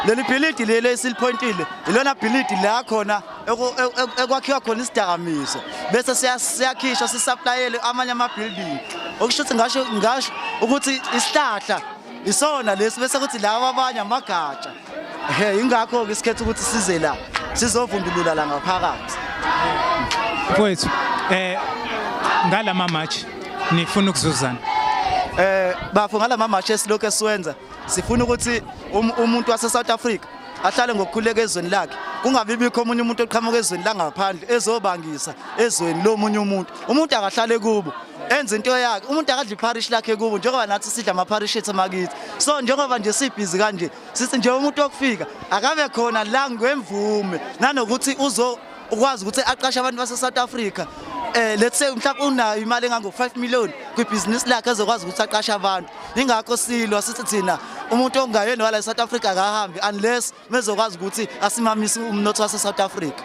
Leli bhilidi leli esiliphoyintile ilona bhilidi la khona ekwakhiwa khona isidakamizwa bese siyakhishwa sisaplayele amanye ama-building, okusho ukuthi ngasho ukuthi isihlahla isona lesi bese kuthi laba abanye amagatsha. Ehe, ingakho-ke isikhetha ukuthi size la sizovundulula la ngaphakathi. Mfowethu, ngalama march nifuna ukuzuzana? Bafo, ngalama march esilokhu esiwenza sifuna ukuthi umuntu wase South Africa ahlale ngokukhululeka ezweni lakhe, kungabi bikho omunye umuntu oqhamuka ezweni langaphandle ezobangisa ezweni lomunye umuntu. Umuntu akahlale kubo enze into yakhe, umuntu akadla ipharishi lakhe kubo njengoba nathi sidla amapharishi ethu emakithi. So njengoba nje sibhizi kanje, sithi nje umuntu wokufika akabe khona la ngemvume, nanokuthi uzo ukwazi ukuthi aqashe abantu base South Africa. Let's say mhlawumbe unayo imali engango 5 million kwibhizinisi lakhe, ezokwazi ukuthi aqashe abantu. Ingakho silwa, sithi thina umuntu ongayena wala eSouth Africa akahambi unless mezokwazi ukuthi asimamise umnotho wase South Africa.